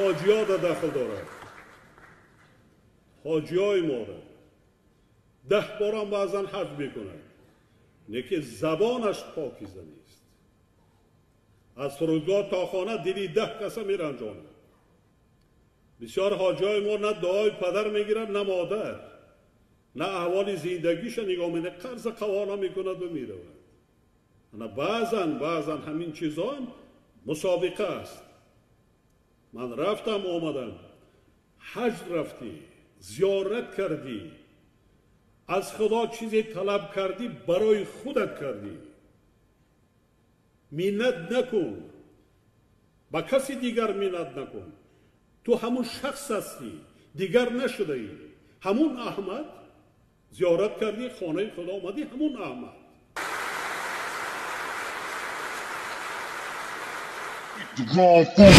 ҳоҷиё да дахл дорад. Ҳоҷиёи моро 10 борам баъзан ҳаҷ мекунад, лекин забонаш покиза нест. Аз фурудгоҳ то хона дили 10 каса меранҷонад. Бисёр ҳоҷиёи мо на дуои падар мегирад, на модар, на аҳволи зиндагиша нигоҳ менад, қарза қавона мекунад ва меравад. Ана баъзан ҳамин чизон мусобиқа аст. Ман рафтам, омадам, ҳаҷ рафтӣ, зиёрат кардӣ, аз худо чизе талаб кардӣ, барои худат кардӣ. Миннат накун, ба каси дигар миннат накун. Ту ҳамун шахс ҳастӣ, дигар нашудаӣ. Ҳамун Аҳмад зиёрат кардӣ, хонаи худо омадӣ, ҳамун Аҳмад. The wrong fool.